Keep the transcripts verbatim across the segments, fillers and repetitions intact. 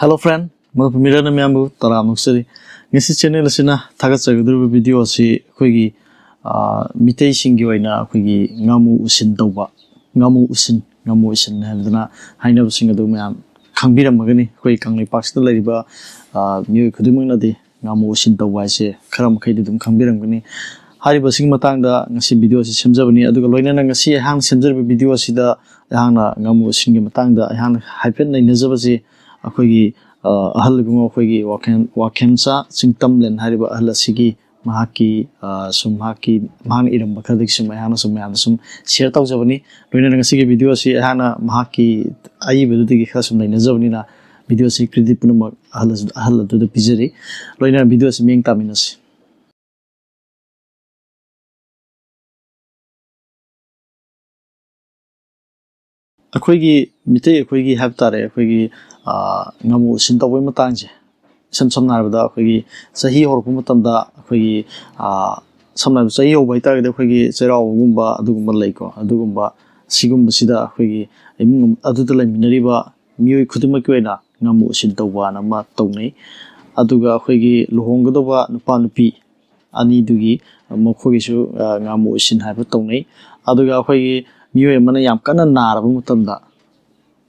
Hello friend, ꯃꯔꯨꯞ ꯃꯤꯔꯅ ꯃꯌꯥꯝꯕꯨ ꯇꯔꯥꯝꯅ ꯑꯣꯛꯆꯔꯤ꯫ ꯉꯁꯤ ꯆꯦꯅꯦꯜ ꯑꯁꯤꯅ ꯊꯥꯒꯠꯆꯒꯗꯧꯔꯤꯕ ꯚꯤꯗꯤꯑꯣ ꯑꯁꯤ ꯑꯩꯈꯣꯏꯒꯤ, ꯑ, ꯃꯤꯇꯩꯁꯤꯡꯒꯤ ꯑꯣꯏꯅ ꯑꯩꯈꯣꯏꯒꯤ ꯉꯥꯃꯨ ꯎꯁꯤꯟ ꯇꯧꯕ, ꯉꯥꯃꯨ ꯎꯁꯤꯟ, ꯉꯥꯃꯨ ꯎꯁꯤꯟ ꯍꯥꯏꯕꯗꯨꯅ ꯍꯥꯏꯅꯕꯁꯤꯡ ꯑꯗꯨ ꯃꯌꯥꯝ ꯈꯪꯕꯤꯔꯝꯃꯒꯅꯤ꯫ ꯑꯩꯈꯣꯏ ꯀꯪꯂꯩꯄꯥꯛꯁꯤꯗ ꯂꯩꯔꯤꯕ, ꯑ, ꯃꯤꯑꯣꯏ ꯈꯨꯗꯤꯡꯃꯛꯅꯗꯤ ꯉꯥꯃꯨ ꯎꯁꯤꯟ ꯇꯧꯕ ꯍꯥꯏꯁꯦ ꯈꯔ ꯃꯈꯩꯗꯤ ꯑꯗꯨꯝ ꯈꯪꯕꯤꯔꯝꯒꯅꯤ꯫ ꯍꯥꯏꯔꯤꯕꯁꯤꯒꯤ ꯃꯇꯥꯡꯗ ꯉꯁꯤ ꯚꯤꯗꯤꯑꯣ ꯑꯁꯤ ꯁꯦꯝꯖꯕꯅꯤ꯫ ꯑꯗꯨꯒ ꯂꯣꯏꯅꯅ ꯉꯁꯤ ꯑꯩꯍꯥꯛꯅ ꯁꯦꯝꯖꯔꯤꯕ ꯚꯤꯗꯤꯑꯣ ꯑꯁꯤꯗ ꯑꯩꯍꯥꯛꯅ ꯉꯥꯃꯨ ꯎꯁꯤꯟꯒꯤ ꯃꯇꯥꯡꯗ ꯑꯩꯍꯥꯛꯅ ꯍꯥꯏꯐꯦꯠ ꯅꯩꯅꯖꯕꯁꯤ ꯑꯩꯈꯣꯏꯒꯤ, ꯑ, ꯑꯍꯜ ꯏꯕꯨꯡꯉꯣ ꯑꯩꯈꯣꯏꯒꯤ ꯋꯥꯀꯦꯟ-, ꯋꯥꯀꯦꯟꯆꯥ ꯆꯤꯡꯇꯝꯂꯦꯟ ꯍꯥꯏꯔꯤꯕ ꯑꯍꯜ ꯑꯁꯤꯒꯤ ꯃꯍꯥꯛꯀꯤ, ꯑ, ꯁꯨꯝ ꯃꯍꯥꯛꯀꯤ, ꯃꯍꯥꯛꯅ ꯏꯔꯝꯕ ꯈꯔꯗꯒꯤ ꯁꯨꯝ ꯑꯩꯍꯥꯛꯅ ꯁꯨꯝ ꯃꯌꯥꯝꯗ ꯁꯨꯝ ꯁꯤꯌꯔ ꯇꯧꯖꯕꯅꯤ꯫ ꯂꯣꯏꯅꯅ ꯉꯁꯤꯒꯤ ꯚꯤꯗꯤꯑꯣ ꯑꯁꯤ ꯑꯩꯍꯥꯛꯅ ꯃꯍꯥꯛꯀꯤ ꯑꯏꯕꯗꯨꯗꯒꯤ ꯈꯔ ꯁꯨꯝ ꯅꯩꯅꯖꯕꯅꯤꯅ ꯚꯤꯗꯤꯑꯣ ꯑꯁꯤ ꯀ꯭ꯔꯦꯗꯤꯠ ꯄꯨꯝꯅꯃꯛ ꯑꯍꯜ ꯑꯗꯨ-, ꯑꯍꯜ ꯑꯗꯨꯗ ꯄꯤꯖꯔꯤ꯫ ꯂꯣꯏꯅꯅ ꯚꯤꯗꯤꯑꯣ ꯑꯁꯤ ꯃꯤꯠꯌꯦꯡ ꯇꯥꯃꯤꯟꯅꯁꯤ꯫ ꯑꯩꯈꯣꯏꯒꯤ ꯃꯤꯇꯩ ꯑꯩꯈꯣꯏꯒꯤ ꯍꯥꯏꯕ ꯇꯥꯔꯦ, ꯑꯩꯈꯣꯏꯒꯤ, ꯑ, ꯉꯥꯃꯨ ꯎꯁꯤꯟ ꯇꯧꯕꯒꯤ ꯃꯇꯥꯡꯁꯦ, ꯏꯁꯝ ꯁꯝꯅ ꯍꯥꯏꯔꯕꯗ ꯑꯩꯈꯣꯏꯒꯤ ꯆꯍꯤ ꯍꯧꯔꯛꯄ ꯃꯇꯝꯗ ꯑꯩꯈꯣꯏꯒꯤ, ꯑ, ꯁꯝꯅ ꯍꯥꯏꯔꯕꯗ ꯆꯍꯤ ꯍꯧꯕ ꯍꯥꯏꯇꯥꯔꯒꯗꯤ ꯑꯩꯈꯣꯏꯒꯤ ꯆꯩꯔꯥꯎꯕꯒꯨꯝꯕ ꯑꯗꯨꯒꯨꯝꯕ ꯂꯩꯀꯣ, ꯑꯗꯨꯒꯨꯝꯕ ꯁꯤꯒꯨꯝꯕꯁꯤꯗ ꯑꯩꯈꯣꯏꯒꯤ ꯏꯃꯨꯡ ꯑꯗꯨꯗ ꯂꯩꯃꯤꯟꯅꯔꯤꯕ ꯃꯤꯑꯣꯏ ꯈꯨꯗꯤꯡꯃꯛꯀꯤ ꯑꯣꯏꯅ ꯉꯥꯃꯨ ꯎꯁꯤꯟ ꯇꯧꯕꯅ ꯑꯃ ꯇꯧꯅꯩ꯫ ꯑꯗꯨꯒ ꯑꯩꯈꯣꯏꯒꯤ ꯂꯨꯍꯣꯡꯒꯗꯧꯕ ꯅꯨꯄꯥ ꯅꯨꯄꯤ ꯑꯅꯤꯗꯨꯒꯤ ꯃꯈꯣꯏꯒꯤꯁꯨ, ꯑ, ꯉꯥꯃꯨ ꯎꯁꯤꯟ ꯍꯥꯏꯕ ꯇꯧꯅꯩ꯫ ꯑꯗꯨꯒ ꯑꯩꯈꯣꯏꯒꯤ ꯃꯤꯑꯣꯏ ꯑꯃꯅ ꯌꯥꯝ ꯀꯟꯅ ꯅꯥꯔꯕ ꯃꯇꯝꯗ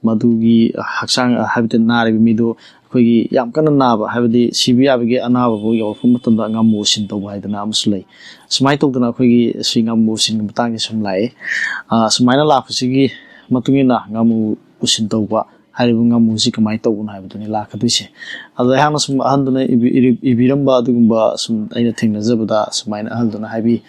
ꯃꯗꯨꯒꯤ ꯍꯛꯆꯥꯡ, ꯍꯥꯏꯕꯗꯤ ꯅꯥꯔꯤꯕ ꯃꯤꯗꯨ ꯑꯩꯈꯣꯏꯒꯤ ꯌꯥꯝ ꯀꯟꯅ ꯅꯥꯕ, ꯍꯥꯏꯕꯗꯤ ꯁꯤꯕ ꯌꯥꯕꯒꯤ ꯑꯅꯥꯕ ꯐꯥꯎ ꯌꯧꯔꯛꯄ ꯃꯇꯝꯗ ꯉꯥꯃꯨ ꯎꯁꯤꯟ ꯇꯧꯕ ꯍꯥꯏꯗꯅ ꯑꯃꯁꯨ ꯂꯩ꯫ ꯁꯨꯃꯥꯏꯅ ꯇꯧꯗꯅ ꯑꯩꯈꯣꯏꯒꯤ ꯁꯤ ꯉꯥꯃꯨ ꯎꯁꯤꯟꯒꯤ ꯃꯇꯥꯡꯁꯦ ꯁꯨꯝ ꯂꯥꯛꯑꯦ꯫ ꯑ, ꯁꯨꯃꯥꯏꯅ ꯂꯥꯛꯄꯁꯤꯒꯤ ꯃꯇꯨꯡ ꯏꯟꯅ ꯉꯥꯃꯨ ꯎꯁꯤꯟ ꯇꯧꯕ ꯍꯥꯏꯔꯤꯕ ꯉꯥꯃꯨꯁꯤ ꯀꯃꯥꯏꯅ ꯇꯧꯕꯅꯣ ꯍꯥꯏꯕꯗꯨꯅꯤ ꯂꯥꯛꯀꯗꯣꯏꯁꯦ꯫ ꯑꯗꯣ ꯑꯩꯍꯥꯛꯅ ꯁꯨꯝ ꯑꯍꯟꯗꯨꯅ ꯏꯕꯤ-, ꯏꯔꯤ-, ꯏꯕꯤꯔꯝꯕ ꯑꯗꯨꯒꯨꯝꯕ ꯁꯨꯝ ꯑꯩꯅ ꯊꯦꯡꯅꯖꯕꯗ ꯁꯨꯃꯥꯏꯅ ꯑꯍꯜꯗꯨꯅ ꯍꯥꯏꯕꯤ,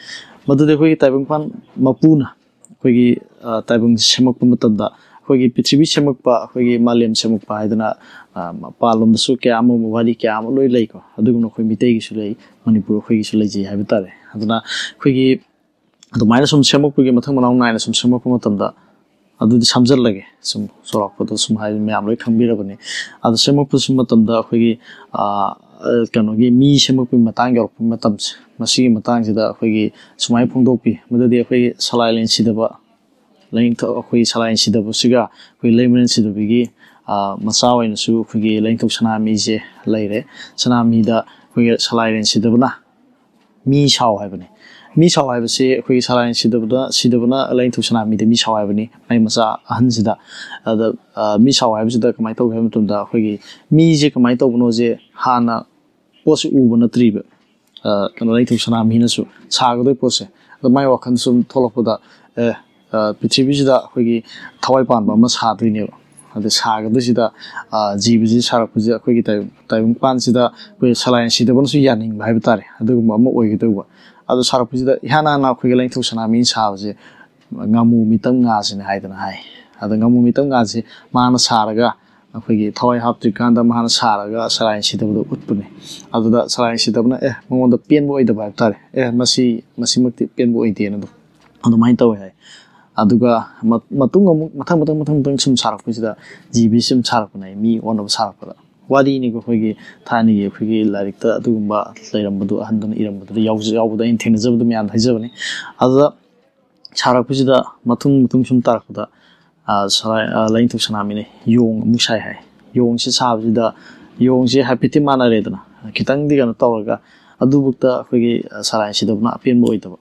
ꯃꯗꯨꯗꯤ ꯑꯩꯈꯣꯏꯒꯤ ꯇꯥꯏꯕꯪꯄꯥꯟ ꯃꯄꯨꯅ ꯑꯩꯈꯣꯏꯒꯤ, ꯑ, ꯇꯥꯏꯕꯪ ꯁꯦꯝꯃꯛꯄ ꯃꯇꯝꯗ ꯑꯩꯈꯣꯏꯒꯤ ꯄ꯭ꯔꯤꯊꯤꯕꯤ ꯁꯦꯝꯃꯛꯄ, ꯑꯩꯈꯣꯏꯒꯤ ꯃꯥꯂꯦꯝ ꯁꯦꯝꯃꯛꯄ ꯍꯥꯏꯗꯅ, ꯑ, ꯃꯄꯥꯟꯂꯣꯝꯗꯁꯨ ꯀꯌꯥ ꯑꯃ, ꯋꯥꯔꯤ ꯀꯌꯥ ꯑꯃ ꯂꯣꯏ ꯂꯩꯀꯣ꯫ ꯑꯗꯨꯒꯨꯝꯅ ꯑꯩꯈꯣꯏ ꯃꯤꯇꯩꯒꯤꯁꯨ ꯂꯩ, ꯃꯅꯤꯄꯨꯔ ꯑꯩꯈꯣꯏꯒꯤꯁꯨ ꯂꯩꯖꯩ ꯍꯥꯏꯕ ꯇꯥꯔꯦ꯫ ꯑꯗꯨꯅ ꯑꯩꯈꯣꯏꯒꯤ ꯑꯗꯨꯃꯥꯏꯅ ꯁꯨꯝ ꯁꯦꯝꯃꯛꯄꯒꯤ ꯃꯊꯪ ꯃꯅꯥꯎ ꯅꯥꯏꯅ ꯁꯨꯝ ꯁꯦꯝꯃꯛꯄ ꯃꯇꯝꯗ ꯑꯗꯨꯗꯤ ꯁꯝꯖꯜꯂꯒꯦ, ꯁꯨꯝ ꯆꯥꯎꯔꯥꯛꯄꯗ ꯁꯨꯝ ꯍꯥꯏꯗꯤ ꯃꯌꯥꯝ ꯂꯣꯏ ꯈꯪꯕꯤꯔꯕꯅꯤ꯫ ꯑꯗꯣ ꯁꯦꯝꯃꯛꯄꯁꯨ ꯃꯇꯝꯗ ꯑꯩꯈꯣꯏꯒꯤ, ꯑ, ꯑ, ꯀꯩꯅꯣꯒꯤ ꯃꯤ ꯁꯦꯝꯃꯛꯄꯒꯤ ꯃꯇꯥꯡ ꯌꯧꯔꯛꯄ ꯃꯇꯝꯁꯦ, ꯃꯁꯤꯒꯤ ꯃꯇꯥꯡꯁꯤꯗ ꯑꯩꯈꯣꯏꯒꯤ ꯁꯨꯃꯥꯏꯅ ꯐꯣꯡꯗꯣꯛꯄꯤ, ꯃꯗꯨꯗꯤ ꯑꯩꯈꯣꯏꯒꯤ ꯁꯂꯥꯏ ꯂꯦꯟ ꯁꯤꯗꯕ, ꯂꯥꯏꯅꯤꯡꯊꯧ ꯑꯩꯈꯣꯏꯒꯤ ꯁꯂꯥꯏ ꯁꯤꯗꯕꯁꯤꯒ ꯑꯩꯈꯣꯏ ꯂꯩꯃꯔꯦꯟ ꯁꯤꯗꯕꯤꯒꯤ, ꯃꯆꯥ ꯑꯣꯏꯅꯁꯨ ꯑꯩꯈꯣꯏꯒꯤ ꯂꯥꯏꯅꯤꯡꯊꯧ ꯁꯅꯥꯃꯍꯤꯁꯦ ꯂꯩꯔꯦ꯫ ꯁꯅꯥꯃꯍꯤꯗ ꯑꯩꯈꯣꯏꯒꯤ ꯁꯂꯥꯏꯔꯦꯟ ꯁꯤꯗꯕꯅ ꯃꯤ ꯁꯥꯎ ꯍꯥꯏꯕꯅꯤ꯫ ꯃꯤ ꯁꯥꯎ ꯍꯥꯏꯕꯁꯤ ꯑꯩꯈꯣꯏꯒꯤ ꯁꯂꯥꯏꯔꯦꯟ ꯁꯤꯗꯕꯗ ꯁꯤꯗꯕꯅ ꯂꯥꯏꯅꯤꯡꯊꯧ ꯁꯅꯥꯃꯍꯤꯗ ꯃꯤ ꯁꯥꯎ ꯍꯥꯏꯕꯅꯤ, ꯃꯥꯏ ꯃꯆꯥ ꯑꯍꯟꯁꯤꯗ꯫ ꯑꯗ ꯃꯤ ꯁꯥꯎ ꯍꯥꯏꯕꯁꯤꯗ ꯀꯃꯥꯏꯅ ꯇꯧꯒꯦ ꯍꯥꯏꯕ ꯃꯇꯝꯗ, ꯑꯩꯈꯣꯏꯒꯤ ꯃꯤꯁꯦ ꯀꯃꯥꯏꯅ ꯇꯧꯕꯅꯣꯁꯦ ꯍꯥꯟꯅ ꯄꯣꯠꯁꯦ ꯎꯕ ꯅꯠꯇ꯭ꯔꯤꯕ, ꯀꯩꯅꯣ, ꯂꯥꯏꯅꯤꯡꯊꯧ ꯁꯅꯥꯃꯍꯤꯅꯁꯨ ꯁꯥꯒꯗꯣꯏ ꯄꯣꯠꯁꯦ꯫ ꯑꯗꯣ ꯃꯥꯏ ꯋꯥꯈꯜ ꯁꯨꯝ ꯊꯣꯛꯂꯛꯄꯗ, ꯑꯦ, ꯄ꯭ꯔꯤꯊꯤꯕꯤꯁꯤꯗ ꯑꯩꯈꯣꯏꯒꯤ ꯊꯋꯥꯏ ꯄꯥꯟꯕ ꯑꯃ ꯁꯥꯗꯣꯏꯅꯦꯕ꯫ ꯑꯗ ꯁꯥꯒꯗꯣꯏꯁꯤꯗ ꯖꯤꯕꯁꯤ ꯁꯥꯔꯛꯄꯁꯤꯗ ꯑꯩꯈꯣꯏꯒꯤ ꯇꯥꯏꯕꯪꯄꯥꯟꯁꯤꯗ ꯑꯩꯈꯣꯏ ꯁꯂꯥꯏ ꯁꯤꯗꯕꯅꯁꯨ ꯌꯥꯅꯤꯡꯕ ꯍꯥꯏꯕ ꯇꯥꯔꯦ, ꯑꯗꯨꯒꯨꯝꯕ ꯑꯃ ꯑꯣꯏꯒꯗꯧꯕ꯫ ꯑꯗꯣ ꯁꯥꯔꯛꯄꯁꯤꯗ ꯏꯍꯥꯟ ꯍꯥꯟꯅ ꯑꯩꯈꯣꯏꯒꯤ ꯂꯥꯏꯅꯤꯡꯊꯧ ꯁꯅꯥꯃꯍꯤꯅ ꯁꯥꯕꯁꯦ ꯉꯥꯃꯨ ꯃꯤꯇꯝ ꯉꯥꯁꯤꯅꯦ ꯍꯥꯏꯗꯅ ꯍꯥꯏ꯫ ꯑꯗ ꯉꯥꯃꯨ ꯃꯤꯇꯝ ꯉꯥꯁꯦ ꯃꯥꯅ ꯁꯥꯔꯒ ꯑꯩꯈꯣꯏꯒꯤ ꯊꯋꯥꯏ ꯍꯥꯞꯇ꯭ꯔꯤꯀꯥꯟꯗ ꯃꯥꯅ ꯁꯥꯔꯒ ꯁꯂꯥꯏ ꯁꯤꯗꯕꯗꯣ ꯎꯠꯄꯅꯦ꯫ ꯑꯗꯨꯗ ꯁꯂꯥꯏ ꯁꯤꯗꯕꯅ ꯑꯦ ꯃꯉꯣꯟꯗ ꯄꯦꯟꯕ ꯑꯣꯏꯗꯕ ꯍꯥꯏꯕ ꯇꯥꯔꯦ, ꯑꯦ ꯃꯁꯤ ꯃꯁꯤꯃꯛꯇꯤ ꯄꯦꯟꯕ ꯑꯣꯏꯗꯦꯅ ꯑꯗꯨꯝ ꯑꯗꯨꯃꯥꯏꯅ ꯇꯧꯋꯦ ꯍꯥꯏ꯫ ꯑꯗꯨꯒ ꯃꯇꯨꯡ ꯑꯃꯨꯛ ꯃꯊꯪ ꯃꯊꯪ ꯃꯊꯪ ꯃꯊꯪ ꯁꯨꯝ ꯁꯥꯔꯛꯄꯁꯤꯗ ꯖꯤꯕꯁꯤ ꯁꯨꯝ ꯁꯥꯔꯛꯄꯅꯦ, ꯃꯤ ꯑꯣꯟꯅꯕ ꯁꯥꯔꯛꯄꯗ꯫ ꯋꯥꯔꯤꯅꯤꯀꯣ, ꯑꯩꯈꯣꯏꯒꯤ ꯊꯥꯏꯅꯒꯤ ꯑꯩꯈꯣꯏꯒꯤ ꯂꯥꯏꯔꯤꯛꯇ ꯑꯗꯨꯒꯨꯝꯕ ꯂꯩꯔꯝꯕꯗꯨ, ꯑꯍꯟꯗꯨꯅ ꯏꯔꯝꯕꯗꯨꯗ ꯌꯥꯎꯕꯗ ꯑꯩꯅ ꯊꯦꯡꯅꯖꯕꯗꯨ ꯃꯌꯥꯝꯗ ꯍꯥꯏꯖꯕꯅꯤ꯫ ꯑꯗꯨꯗ ꯁꯥꯔꯛꯄꯁꯤꯗ ꯃꯇꯨꯡ ꯃꯇꯨꯡ ꯁꯨꯝ ꯇꯥꯔꯛꯄꯗ ꯂꯥꯏꯅꯤꯡꯊꯧ ꯁꯅꯥꯃꯍꯤꯅ ꯌꯣꯡ ꯑꯃꯨꯛ ꯁꯥꯏ ꯍꯥꯏ꯫ ꯌꯣꯡꯁꯤ ꯁꯥꯕꯁꯤꯗ ꯌꯣꯡꯁꯤ ꯍꯥꯏꯐꯦꯠꯇꯤ ꯃꯥꯟꯅꯔꯦꯗꯅ, ꯈꯤꯇꯪꯗꯤ ꯀꯩꯅꯣ ꯇꯧꯔꯒ, ꯑꯗꯨꯕꯨꯛꯇ ꯑꯩꯈꯣꯏꯒꯤ ꯁꯂꯥꯏ ꯁꯤꯗꯕꯅ ꯑꯄꯦꯟꯕ ꯑꯣꯏꯗꯕ꯫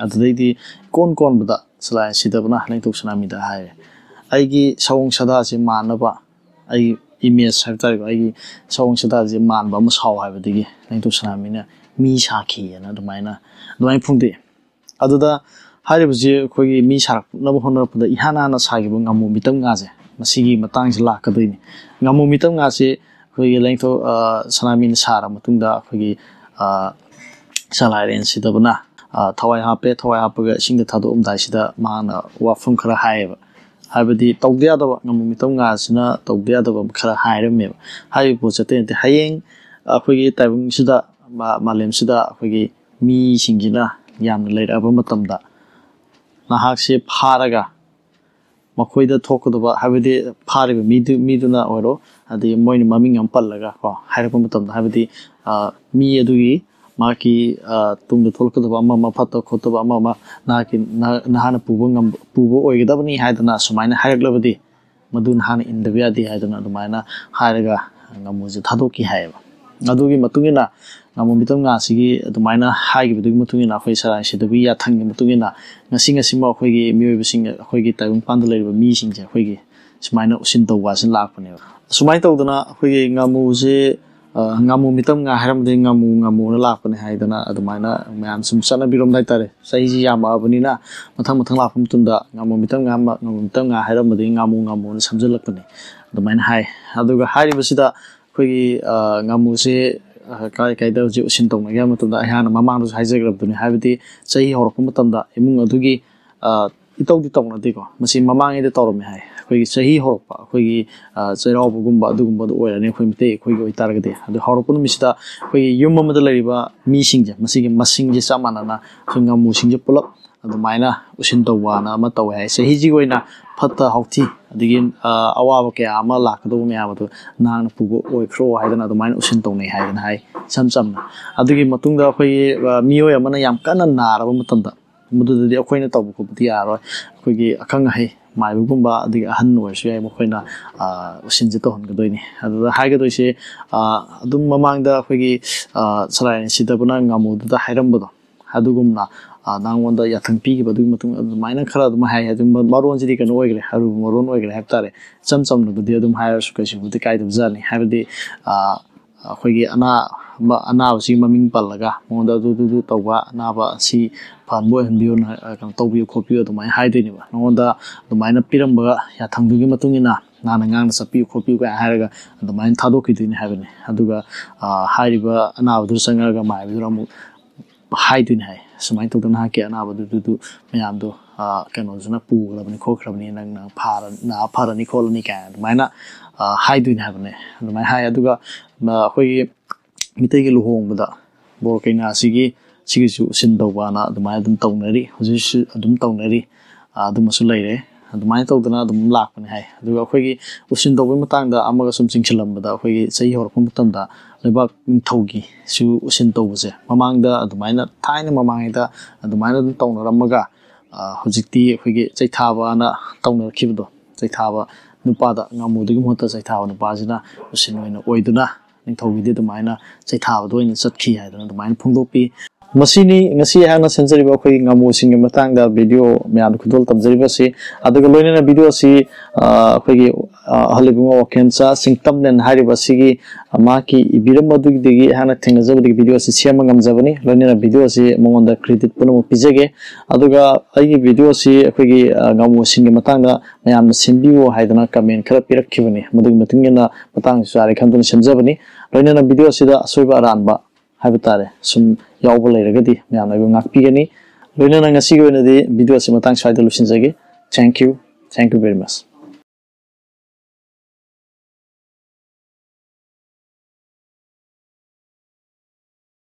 ꯑꯗꯨꯗꯩꯗꯤ ꯏꯀꯣꯟ ꯀꯣꯟꯕꯗ ꯁꯂꯥꯏ ꯁꯤꯗꯕꯅ ꯂꯥꯏꯅꯤꯡꯊꯧ ꯁꯅꯥꯃꯍꯤꯗ ꯍꯥꯏꯔꯦ, "ꯑꯩꯒꯤ ꯁꯑꯣꯡ ꯁꯥꯗꯥꯁꯦ ꯃꯥꯟꯅꯕ, ꯑꯩꯒꯤ ꯏꯃꯦꯖ ꯍꯥꯏꯕ ꯇꯥꯔꯦꯀꯣ, ꯑꯩꯒꯤ ꯁꯑꯣꯡ ꯁꯥꯗꯥꯁꯦ ꯃꯥꯟꯕ ꯑꯃ ꯁꯥꯎ" ꯍꯥꯏꯕꯗꯒꯤ ꯂꯥꯏꯅꯤꯡꯊꯧ ꯁꯅꯥꯃꯍꯤꯅ ꯃꯤ ꯁꯥꯈꯤꯑꯅ ꯑꯗꯨꯃꯥꯏꯅ ꯑꯗꯨꯃꯥꯏꯅ ꯐꯣꯡꯗꯣꯛꯑꯦ꯫ ꯑꯗꯨꯗ ꯍꯥꯏꯔꯤꯕꯁꯤ ꯑꯩꯈꯣꯏꯒꯤ ꯃꯤ ꯁꯥꯔꯛꯅꯕ ꯍꯣꯠꯅꯔꯛꯄꯗ ꯏꯍꯥꯟ ꯍꯥꯟꯅ ꯁꯥꯈꯤꯕ ꯉꯥꯃꯨ ꯃꯤꯇꯝ ꯉꯥꯁꯦ, ꯃꯁꯤꯒꯤ ꯃꯇꯥꯡꯁꯦ ꯂꯥꯛꯀꯗꯣꯏꯅꯤ꯫ ꯉꯥꯃꯨ ꯃꯤꯇꯝ ꯉꯥꯁꯦ ꯑꯩꯈꯣꯏꯒꯤ ꯂꯥꯏꯅꯤꯡꯊꯧ ꯁꯅꯥꯃꯍꯤꯅ ꯁꯥꯔ ꯃꯇꯨꯡꯗ ꯑꯩꯈꯣꯏꯒꯤ ꯁꯂꯥꯏꯔꯦꯟ ꯁꯤꯗꯕꯅ ꯊꯋꯥꯏ ꯍꯥꯞꯄꯦ꯫ ꯊꯋꯥꯏ ꯍꯥꯞꯄꯒ ꯏꯁꯤꯡꯗ ꯊꯥꯗꯣꯛꯑꯝꯗꯥꯏꯁꯤꯗ ꯃꯍꯥꯛꯅ ꯋꯥꯐꯝ ꯈꯔ ꯍꯥꯏꯌꯦꯕ꯫ ꯍꯥꯏꯕꯗꯤ ꯇꯧꯗ ꯌꯥꯗꯕ, ꯉꯥꯃꯨ ꯃꯤꯇꯝ ꯉꯥꯁꯤꯅ ꯇꯧꯗ ꯌꯥꯗꯕ ꯈꯔ ꯍꯥꯏꯔꯝꯃꯦꯕ꯫ ꯍꯥꯏꯔꯤꯕ ꯄꯣꯠꯁꯦ ꯑꯇꯩ ꯅꯠꯇꯦ, ꯍꯌꯦꯡ ꯑꯩꯈꯣꯏꯒꯤ ꯇꯥꯏꯕꯪꯁꯤꯗ, ꯃꯥꯂꯦꯝꯁꯤꯗ ꯑꯩꯈꯣꯏꯒꯤ ꯃꯤꯁꯤꯡꯁꯤꯅ ꯌꯥꯝꯅ ꯂꯩꯔꯛꯑꯕ ꯃꯇꯝꯗ, ꯅꯍꯥꯛꯁꯦ ꯐꯥꯔꯒ ꯃꯈꯣꯏꯗ ꯊꯣꯛꯀꯗꯕ, ꯍꯥꯏꯕꯗꯤ ꯐꯥꯔꯤꯕ ꯃꯤꯗꯨ ꯃꯤꯗꯨꯅ ꯑꯣꯏꯔꯣ, ꯑꯗꯒꯤ ꯃꯣꯏꯅ ꯃꯃꯤꯡ ꯑꯃ ꯄꯜꯂꯒ ꯀꯣ ꯍꯥꯏꯔꯛꯄ ꯃꯇꯝꯗ, ꯍꯥꯏꯕꯗꯤ ꯃꯤ ꯑꯗꯨꯒꯤ ꯃꯍꯥꯛꯀꯤ ꯇꯨꯡꯗ ꯊꯣꯛꯂꯛꯀꯗꯕ ꯑꯃ ꯑꯃ, ꯐꯠꯇꯕ ꯈꯣꯠꯇꯕ ꯑꯃ ꯑꯃ ꯅꯍꯥꯛꯀꯤ ꯅꯍꯥꯛꯅ ꯄꯨꯕ ꯉꯝꯕ, ꯄꯨꯕ ꯑꯣꯏꯒꯗꯕꯅꯤ ꯍꯥꯏꯗꯅ ꯁꯨꯃꯥꯏꯅ ꯍꯥꯏꯔꯛꯂꯕꯗꯤ, ꯃꯗꯨ ꯅꯍꯥꯛꯅ ꯏꯟꯗꯕ ꯌꯥꯗꯦ ꯍꯥꯏꯗꯨꯅ ꯑꯗꯨꯃꯥꯏꯅ ꯍꯥꯏꯔꯒ ꯉꯥꯃꯨꯁꯦ ꯊꯥꯗꯣꯛꯈꯤ ꯍꯥꯏꯌꯦꯕ꯫ ꯑꯗꯨꯒꯤ ꯃꯇꯨꯡ ꯏꯟꯅ ꯉꯥꯃꯨ ꯃꯤꯇꯝ ꯉꯥꯁꯤꯒꯤ ꯑꯗꯨꯃꯥꯏꯅ ꯍꯥꯏꯈꯤꯕꯗꯨꯒꯤ ꯃꯇꯨꯡ ꯏꯟꯅ ꯑꯩꯈꯣꯏ ꯁꯂꯥꯏ ꯁꯤꯗꯕꯤ ꯌꯥꯊꯪꯒꯤ ꯃꯇꯨꯡ ꯏꯟꯅ ꯉꯁꯤ ꯉꯁꯤꯃꯛ ꯑꯩꯈꯣꯏꯒꯤ ꯃꯤꯑꯣꯏꯕꯁꯤꯡ, ꯑꯩꯈꯣꯏꯒꯤ ꯇꯥꯏꯕꯪꯄꯥꯟꯗ ꯂꯩꯔꯤꯕ ꯃꯤꯁꯤꯡꯁꯦ ꯑꯩꯈꯣꯏꯒꯤ ꯁꯨꯃꯥꯏꯅ ꯎꯁꯤꯟ ꯇꯧꯕ ꯑꯁꯤ ꯂꯥꯛꯄꯅꯦꯕ꯫ ꯑꯁꯨꯃꯥꯏꯅ ꯇꯧꯗꯅ ꯑꯩꯈꯣꯏꯒꯤ ꯉꯥꯃꯨꯁꯦ, ꯑ, ꯉꯥꯃꯨ ꯃꯤꯇꯝ ꯉꯥ ꯍꯥꯏꯔꯝꯕꯗꯒꯤ ꯉꯥꯃꯨ ꯉꯥꯃꯨꯅ ꯂꯥꯛꯄꯅꯦ ꯍꯥꯏꯗꯅ ꯑꯗꯨꯃꯥꯏꯅ ꯃꯌꯥꯝ ꯁꯨꯝ ꯆꯠꯅꯕꯤꯔꯣꯝꯗ ꯍꯥꯏꯇꯥꯔꯦ꯫ ꯆꯍꯤꯁꯤ ꯌꯥꯝꯃꯛꯑꯕꯅꯤꯅ ꯃꯊꯪ ꯃꯊꯪ ꯂꯥꯛꯄ ꯃꯇꯝꯗ ꯉꯥꯃꯨ ꯃꯤꯇꯝ ꯉꯥ, ꯉꯥꯃꯨ ꯃꯤꯇꯝ ꯉꯥ ꯍꯥꯏꯔꯝꯕꯗꯒꯤ ꯉꯥꯃꯨ ꯉꯥꯃꯨꯅ ꯁꯝꯖꯜꯂꯛꯄꯅꯦ ꯑꯗꯨꯃꯥꯏꯅ ꯍꯥꯏ꯫ ꯑꯗꯨꯒ ꯍꯥꯏꯔꯤꯕꯁꯤꯗ ꯑꯩꯈꯣꯏꯒꯤ, ꯑ, ꯉꯥꯃꯨꯁꯦ, ꯑ, ꯀꯥꯏ ꯀꯥꯏꯗ ꯍꯧꯖꯤꯛ ꯎꯁꯤꯟ ꯇꯧꯅꯒꯦ ꯍꯥꯏꯕ ꯃꯇꯝꯗ ꯑꯩꯍꯥꯛꯅ ꯃꯃꯥꯡꯗꯁꯨ ꯍꯥꯏꯖꯈ꯭ꯔꯕꯗꯨꯅꯤ꯫ ꯍꯥꯏꯕꯗꯤ ꯆꯍꯤ ꯍꯧꯔꯛꯄ ꯃꯇꯝꯗ ꯏꯃꯨꯡ ꯑꯗꯨꯒꯤ, ꯑ, ꯏꯇꯧꯗꯤ ꯇꯧꯅꯗꯦꯀꯣ꯫ ꯃꯁꯤ ꯃꯃꯥꯡꯉꯩꯗ ꯇꯧꯔꯝꯃꯦ ꯍꯥꯏ꯫ ꯑꯩꯈꯣꯏꯒꯤ ꯆꯍꯤ ꯍꯧꯔꯛꯄ, ꯑꯩꯈꯣꯏꯒꯤ, ꯑ, ꯆꯩꯔꯥꯎꯕꯒꯨꯝꯕ ꯑꯗꯨꯒꯨꯝꯕꯗ ꯑꯣꯏꯔꯅꯤ ꯑꯩꯈꯣꯏ ꯃꯤꯇꯩ ꯑꯩꯈꯣꯏꯒꯤ ꯑꯣꯏꯇꯥꯔꯒꯗꯤ꯫ ꯑꯗꯨ ꯍꯧꯔꯛꯄ ꯅꯨꯃꯤꯠꯁꯤꯗ ꯑꯩꯈꯣꯏꯒꯤ ꯌꯨꯝ ꯑꯃꯗ ꯂꯩꯔꯤꯕ ꯃꯤꯁꯤꯡꯁꯦ, ꯃꯁꯤꯒꯤ ꯃꯁꯤꯡꯁꯦ ꯆꯞ ꯃꯥꯟꯅꯅ ꯑꯩꯈꯣꯏ ꯉꯥꯃꯨꯁꯤꯡꯁꯦ ꯄꯨꯂꯞ ꯑꯗꯨꯃꯥꯏꯅ ꯎꯁꯤꯟ ꯇꯧꯕꯅ ꯑꯃ ꯇꯧꯋꯦ ꯍꯥꯏ꯫ ꯆꯍꯤꯁꯤꯒꯤ ꯑꯣꯏꯅ ꯐꯠꯇ ꯍꯥꯎꯊꯤ, ꯑꯗꯒꯤ, ꯑ, ꯑꯋꯥꯕ ꯀꯌꯥ ꯑꯃ ꯂꯥꯛꯀꯗꯧꯕ ꯃꯌꯥꯝ ꯑꯗꯨ ꯅꯍꯥꯛꯅ ꯄꯨꯕ ꯑꯣꯏꯈ꯭ꯔꯣ ꯍꯥꯏꯗꯅ ꯑꯗꯨꯃꯥꯏꯅ ꯎꯁꯤꯟ ꯇꯧꯅꯩ ꯍꯥꯏꯗꯅ ꯍꯥꯏ, ꯏꯁꯝ ꯆꯝꯅ꯫ ꯑꯗꯨꯒꯤ ꯃꯇꯨꯡꯗ ꯑꯩꯈꯣꯏꯒꯤ, ꯑ, ꯃꯤꯑꯣꯏ ꯑꯃꯅ ꯌꯥꯝ ꯀꯟꯅ ꯅꯥꯔꯕ ꯃꯇꯝꯗ, ꯃꯗꯨꯗꯗꯤ ꯑꯩꯈꯣꯏꯅ ꯇꯧꯕ ꯈꯣꯠꯄꯗꯤ ꯌꯥꯔꯣꯏ꯫ ꯑꯩꯈꯣꯏꯒꯤ ꯑꯈꯪ ꯑꯍꯩ ꯃꯥꯏꯕꯒꯨꯝꯕ, ꯑꯗꯒꯤ ꯑꯍꯟ ꯑꯣꯏꯔꯁꯨ ꯌꯥꯏ, ꯃꯈꯣꯏꯅ, ꯑ, ꯎꯁꯤꯟꯁꯦ ꯇꯧꯍꯟꯒꯗꯣꯏꯅꯤ꯫ ꯑꯗꯨꯗ ꯍꯥꯏꯒꯗꯣꯏꯁꯦ, ꯑ, ꯑꯗꯨꯝ ꯃꯃꯥꯡꯗ ꯑꯩꯈꯣꯏꯒꯤ, ꯑ, ꯁꯂꯥꯏ ꯁꯤꯗꯕꯅ ꯉꯥꯃꯨꯗꯨꯗ ꯍꯥꯏꯔꯝꯕꯗꯣ, ꯑꯗꯨꯒꯨꯝꯅ, ꯑ, ꯅꯉꯣꯟꯗ ꯌꯥꯊꯪ ꯄꯤꯈꯤꯕ ꯑꯗꯨꯒꯤ ꯃꯇꯨꯡ ꯑꯗꯨꯃꯥꯏꯅ ꯈꯔ ꯑꯗꯨꯝ ꯍꯥꯏ꯫ ꯑꯗꯨꯝ ꯃꯔꯣꯟꯁꯤꯗꯤ ꯀꯩꯅꯣ ꯑꯣꯏꯈ꯭ꯔꯦ, ꯑꯔꯨꯕ ꯃꯔꯣꯟ ꯑꯣꯏꯈ꯭ꯔꯦ ꯍꯥꯏꯕ ꯇꯥꯔꯦ꯫ ꯏꯆꯝ ꯆꯝꯅꯕꯨꯗꯤ ꯑꯗꯨꯝ ꯍꯥꯏꯔꯁꯨ ꯀꯩꯁꯨꯕꯨꯗꯤ ꯀꯥꯏꯗꯕꯖꯥꯠꯅꯤ꯫ ꯍꯥꯏꯕꯗꯤ, ꯑ, ꯑꯩꯈꯣꯏꯒꯤ ꯑꯅꯥ-, ꯑꯅꯥꯕꯁꯤꯒꯤ ꯃꯃꯤꯡ ꯄꯜꯂꯒ ꯃꯉꯣꯟꯗ ꯑꯗꯨ, ꯑꯗꯨ, ꯑꯗꯨ ꯇꯧꯕ, ꯑꯅꯥꯕ ꯑꯁꯤ ꯐꯍꯟꯕ ꯑꯣꯏꯍꯟꯕꯤꯌꯨ, ꯅ-, ꯀꯩꯅꯣ ꯇꯧꯕꯤꯌꯨ ꯈꯣꯠꯄꯤꯌꯨ ꯑꯗꯨꯃꯥꯏꯅ ꯍꯥꯏꯗꯣꯏꯅꯦꯕ꯫ ꯅꯉꯣꯟꯗ ꯑꯗꯨꯃꯥꯏꯅ ꯄꯤꯔꯝꯕ ꯌꯥꯊꯪꯗꯨꯒꯤ ꯃꯇꯨꯡ ꯏꯟꯅ ꯅꯍꯥꯛꯅ ꯉꯥꯡꯅ ꯆꯠꯄꯤꯌꯨ ꯈꯣꯠꯄꯤꯌꯨ ꯀꯥꯏꯅ ꯍꯥꯏꯔꯒ ꯑꯗꯨꯃꯥꯏꯅ ꯊꯥꯗꯣꯛꯈꯤꯗꯣꯏꯅꯤ ꯍꯥꯏꯕꯅꯤ꯫ ꯑꯗꯨꯒ, ꯑ, ꯍꯥꯏꯔꯤꯕ ꯑꯅꯥꯕꯗꯨ ꯆꯪꯉꯛꯑꯒ ꯃꯥꯏꯕꯗꯨꯅ ꯑꯃꯨꯛ ꯍꯥꯏꯗꯣꯏꯅꯤ ꯍꯥꯏ, "ꯁꯨꯃꯥꯏꯅ ꯇꯧꯗꯅ ꯅꯍꯥꯛꯀꯤ ꯑꯅꯥꯕꯗꯨꯗꯨꯗꯨ ꯃꯌꯥꯝꯗꯣ, ꯑ, ꯀꯩꯅꯣꯗꯨꯅ ꯄꯨꯈ꯭ꯔꯕꯅꯤ ꯈꯣꯠꯈ꯭ꯔꯕꯅꯤ, ꯅꯪ, ꯅꯪ ꯐꯥꯔ-, ꯅꯥ ꯐꯔꯅꯤ ꯈꯣꯠꯂꯅꯤ" ꯀꯥꯏꯅ ꯑꯗꯨꯃꯥꯏꯅ, ꯑ, ꯍꯥꯏꯗꯣꯏꯅꯤ ꯍꯥꯏꯕꯅꯦ꯫ ꯑꯗꯨꯃꯥꯏꯅ ꯍꯥꯏ꯫ ꯑꯗꯨꯒ, ꯑ, ꯑꯩꯈꯣꯏꯒꯤ ꯃꯤꯇꯩꯒꯤ ꯂꯨꯍꯣꯡꯕꯗ ꯕꯣꯔ ꯀꯩꯅꯥꯁꯤꯒꯤ, ꯁꯤꯒꯤꯁꯨ ꯎꯁꯤꯟ ꯇꯧꯕꯅ ꯑꯗꯨꯃꯥꯏꯅ ꯑꯗꯨꯝ ꯇꯧꯅꯔꯤ, ꯍꯧꯖꯤꯛꯁꯨ ꯑꯗꯨꯝ ꯇꯧꯅꯔꯤ꯫ ꯑ, ꯑꯗꯨꯃꯁꯨ ꯂꯩꯔꯦ꯫ ꯑꯗꯨꯃꯥꯏꯅ ꯇꯧꯗꯅ ꯑꯗꯨꯝ ꯂꯥꯛꯄꯅꯦ ꯍꯥꯏ꯫ ꯑꯗꯨꯒ ꯑꯩꯈꯣꯏꯒꯤ ꯎꯁꯤꯟ ꯇꯧꯕꯒꯤ ꯃꯇꯥꯡꯗ ꯑꯃꯒ ꯁꯨꯝ ꯆꯤꯡꯁꯤꯜꯂꯝꯕꯗ, ꯑꯩꯈꯣꯏꯒꯤ ꯆꯍꯤ ꯍꯧꯔꯛꯄ ꯃꯇꯝꯗ ꯂꯩꯕꯥꯛ ꯅꯤꯡꯊꯧꯒꯤꯁꯨ ꯎꯁꯤꯟ ꯇꯧꯕꯁꯦ ꯃꯃꯥꯡꯗ ꯑꯗꯨꯃꯥꯏꯅ, ꯊꯥꯏꯅ ꯃꯃꯥꯡꯉꯩꯗ ꯑꯗꯨꯃꯥꯏꯅ ꯑꯗꯨꯝ ꯇꯧꯅꯔꯝꯃꯒ, ꯑ, ꯍꯧꯖꯤꯛꯇꯤ ꯑꯩꯈꯣꯏꯒꯤ ꯆꯩꯊꯥꯕꯅ ꯇꯧꯅꯔꯛꯈꯤꯕꯗꯣ, ꯆꯩꯊꯥꯕ ꯅꯨꯄꯥꯗ, ꯉꯥꯃꯨꯗꯨꯒꯤ ꯃꯍꯨꯠꯇ ꯆꯩꯊꯥꯕ ꯅꯨꯄꯥꯁꯤꯅ ꯎꯁꯤꯟ ꯑꯣꯏꯅ ꯑꯣꯏꯗꯨꯅ ꯅꯤꯡꯊꯧꯒꯤꯗꯤ ꯑꯗꯨꯃꯥꯏꯅ ꯆꯩꯊꯥꯕꯗ ꯑꯣꯏꯅ ꯆꯠꯈꯤ ꯍꯥꯏꯗꯅ ꯑꯗꯨꯃꯥꯏꯅ ꯐꯣꯡꯗꯣꯛꯄꯤ꯫ ꯃꯁꯤꯅꯤ ꯉꯁꯤ ꯑꯩꯍꯥꯛꯅ ꯁꯦꯝꯖꯔꯤꯕ ꯑꯩꯈꯣꯏꯒꯤ ꯉꯥꯃꯨ ꯎꯁꯤꯟꯒꯤ ꯃꯇꯥꯡꯗ ꯚꯤꯗꯤꯑꯣ ꯃꯌꯥꯝꯗ ꯈꯨꯗꯣꯜ ꯇꯝꯖꯔꯤꯕ ꯑꯁꯤ꯫ ꯑꯗꯨꯒ ꯂꯣꯏꯅꯅ ꯚꯤꯗꯤꯑꯣ ꯑꯁꯤ, ꯑ, ꯑꯩꯈꯣꯏꯒꯤ, ꯑ, ꯑꯍꯜ ꯏꯕꯨꯡꯉꯣ ꯋꯥꯀꯦꯟꯆꯥ ꯆꯤꯡꯇꯝꯂꯦꯟ ꯍꯥꯏꯔꯤꯕ ꯑꯁꯤꯒꯤ, ꯑ, ꯃꯍꯥꯛꯀꯤ ꯏꯕꯤꯔꯝꯕꯗꯨꯗꯒꯤ ꯑꯩꯍꯥꯛꯅ ꯊꯦꯡꯅꯖꯕꯗꯒꯤ ꯚꯤꯗꯤꯑꯣ ꯑꯁꯤ ꯁꯦꯝꯕ ꯉꯝꯖꯕꯅꯤ꯫ ꯂꯣꯏꯅꯅ ꯚꯤꯗꯤꯑꯣ ꯑꯁꯤ ꯃꯉꯣꯟꯗ ꯀ꯭ꯔꯦꯗꯤꯠ ꯄꯨꯝꯅꯃꯛ ꯄꯤꯖꯒꯦ꯫ ꯑꯗꯨꯒ ꯑꯩꯒꯤ ꯚꯤꯗꯤꯑꯣ ꯑꯁꯤ ꯑꯩꯈꯣꯏꯒꯤ, ꯑ, ꯉꯥꯃꯨ ꯎꯁꯤꯟꯒꯤ ꯃꯇꯥꯡꯗ ꯃꯌꯥꯝꯅ ꯁꯦꯝꯕꯤꯌꯨ ꯍꯥꯏꯗꯅ ꯀꯃꯦꯟ ꯈꯔ ꯄꯤꯔꯛꯈꯤꯕꯅꯤ꯫ ꯃꯗꯨꯒꯤ ꯃꯇꯨꯡ ꯏꯟꯅ ꯃꯇꯥꯡꯁꯨ ꯆꯥꯔꯦ ꯈꯟꯗꯨꯅ ꯁꯦꯝꯖꯕꯅꯤ꯫ ꯂꯣꯏꯅꯅ ꯚꯤꯗꯤꯑꯣ ꯑꯁꯤꯗ ꯑꯁꯣꯏꯕ ꯑꯔꯥꯟꯕ ꯍꯥꯏꯕ ꯇꯥꯔꯦ, ꯁꯨꯝ ꯌꯥꯎꯕ ꯂꯩꯔꯒꯗꯤ ꯃꯌꯥꯝꯅ ꯑꯩꯕꯨ ꯉꯥꯛꯄꯤꯒꯅꯤ꯫ ꯂꯣꯏꯅꯅ ꯉꯁꯤꯒꯤ ꯑꯣꯏꯅꯗꯤ ꯚꯤꯗꯤꯑꯣ ꯑꯁꯤ ꯃꯇꯥꯡ ꯁ꯭ꯋꯥꯏꯗ ꯂꯣꯏꯁꯤꯟꯖꯒꯦ꯫ Thank you. Thank you very much.